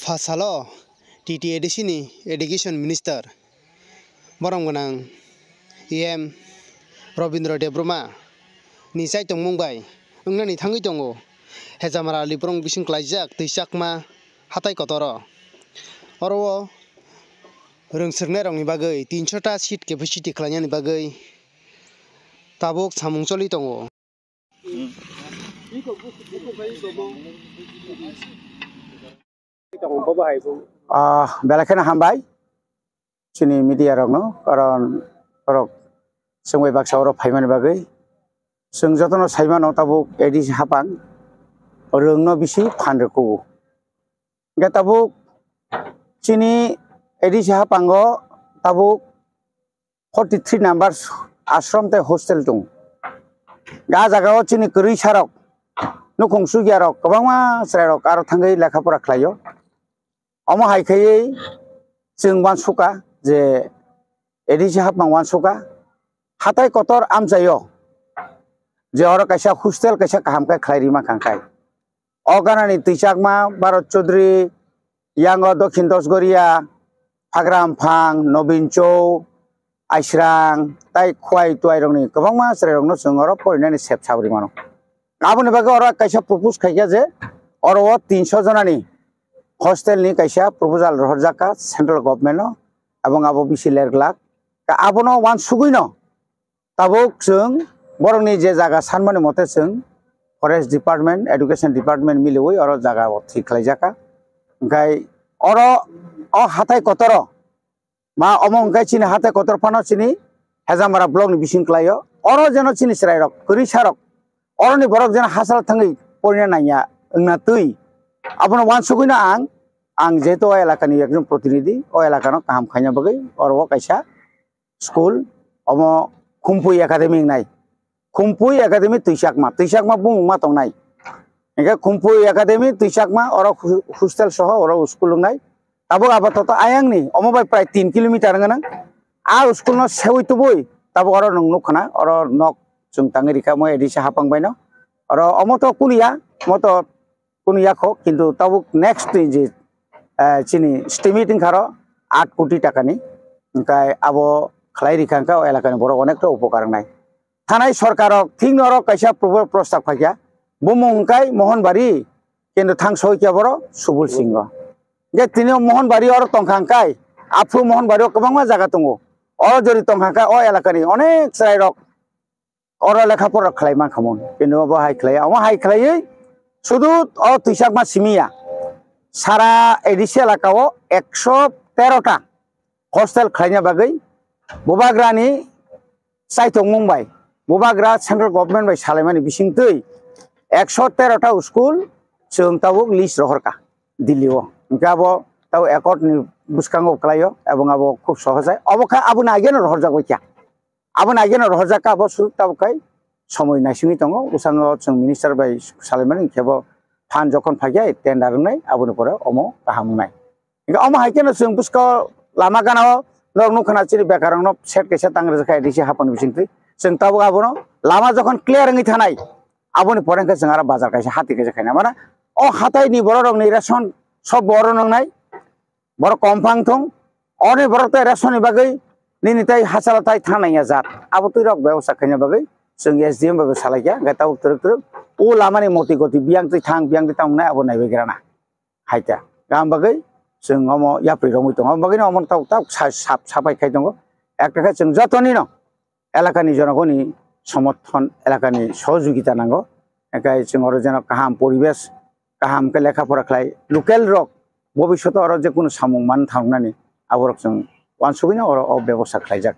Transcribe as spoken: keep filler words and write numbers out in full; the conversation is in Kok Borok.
Pha salo T T A D C ni Education Minister borom gwnang E M Robindra Debbarma ni chaitongmung bai wngnani thangwi tongo Hejamara Aliborong bising klaijak Twi Chakma hatai kotoro. Oro o rwngswrwknairokni bagwi tinsho ta seat capacity khlainani bagwi tabuk samung choli tongo. Ah, belai kheno hambai chini media rokno, karon borok chwng bai baksa oro phaimani bagwi. Chwng jotono sai mano tabuk A D C hapang rwngno bisi phan rw kugo. Hingke tabuk chini A D C hapango tabuk forty three number ashram tei hostel tongo. Ga jagao chini kwrwi sarok, nukhung chukya rok, kwbangma chwrai rok aro thangwi lekha pora khlaio. Omo hai khaiwi chwng uansukha je A D C hapmang uansukha, hatai kotor amchaio je oro kaisa hostel kaisa kaham khe khlai rima kha khai. O ganani Twi Chakma, Bharat Chaudhary, yango Dokhin Dosgoria, Phagra Amphang, Nobin Chou, Aisrang, tai Khwai Twai rokni kwbangma chwrai rokno chwng oro porinani sep sabri mano. Aboni bagwi oro kaisa propose khaikha je oro o tinsho jonani hostel ni kaisa proposal rohorjak kha central government no, abong abo bisi ler glak. Abono uansugwi no tabuk chwng borokni je jaga sanmani mote chwng forest department, education department miliwi oro jaga o thik khlaijak kha. Hingkhai oro o hatai kotoro ma omo hingkhai chini hatai kotor phano chini Hejamara block ni bising kwlaio. Oro jeno chini chwrai rok, kwrwi sarok, oroni borok jeno hachal thangwi porina nangya wngna twi. Abono uansugwino ang, ang jehetu o elakani ekjon protinidhi, o elakano kaham khaina bagwi oro o kaisa school, omo Khumpui Academy wngnai. Khumpui Academy Twi Chakma, Twi Chakma bumung ma tongnai. Hingke Khumpui Academy Twi Chakma oro hu-, hostel soho oro school wngnai. Tabuk apatot ayangni omo bai prai tin kilometer wngna nang. A school no sewi tubui tabuk oro nwng nukha na, oro nok chwng tangwi rikha mo A D C hapang bai no. Oro omo to kunu ya, omo to kunu ya kho, kintu tabuk next ni je, eh, chini estimate wngkha ro aat koti taka ni, hingkhai abo khlai rikha hingkha o elaka ni borok onek ta upokar wngnai. Thanai sorkar rok thik norok kaisa propo-, prostab khaikha, bumung hingkhai Mohonbari, kintu thang soi khe boro Subul Singho. Je tini o Mohonbari oro tongkha hingkhai, aphuru Mohonbari o kwbangma jaga tongo, oro jori tongkha hingkhai o elaka ni onek chwrai rok oro lekha pora khlai mankha mun, kintu obo hai khlai, omo hai khlaiwi sudu o Twi Chakma simi ya, sara A D C elaka o ekso tero ta hostel khlaina bagwi bubagrani chaitokmung bai, bubagra central government bai salaimani bisingtwi ekso tero ta school chwng tabuk list rohorkha Delhi o. Hingke abo tabuk accord ni bwskango khlaio, ebong abo khub sohojai. Obo kha aboni ageno rohorjak bai kha. Aboni ageno rohorjak kha, abo suru tabuk khai somoi naisingwi tongo. Bwskango chwng minister bai salaimani, hingke bo phan jokhon phaikha tender wngnai, aboni pore omo kaham wngnai. Hingke omo hai kheno chwng bwskango lama gana o norok nukha na chini bekar rokno set kaisa tang rwjak kha A D C hapang bisingtwi. Chwng tabuk abono lama jokhon clear wngwi thanai, aboni pore hingke chwng aro bazar kaisa hati kaisa khaina. Mane o hatai ni borok rokni ration sob bo oro nwngnai. Borok kom phang thung, oni borok tei ration ni bagwi nini tei hachalo tai thang nangya jat. Abo twi rok bebosta khaina bagwi chwng S D M bai bo salaikha, hingke tabuk twrwk twrwk o lama ni moti goti biyang twi thang, biyang twi thang wngnai abo naibaigwrana. Hai ta, gam bagwi chwng omo yapri romwi tongo, omo bagwino omo tabuk tabuk sa-, sap-, sapai khai tongo. Ekta khe chwng jotonino elakani jonogoni somorthon, elakani sohojogita nango. Hingke chwng oro jeno kaham poribesh, kaham khe lekha pora khlai, local rok bobishoto oro je kunu samung man thangnani aborok chwng uansugwino oro o bebosta khlaijak.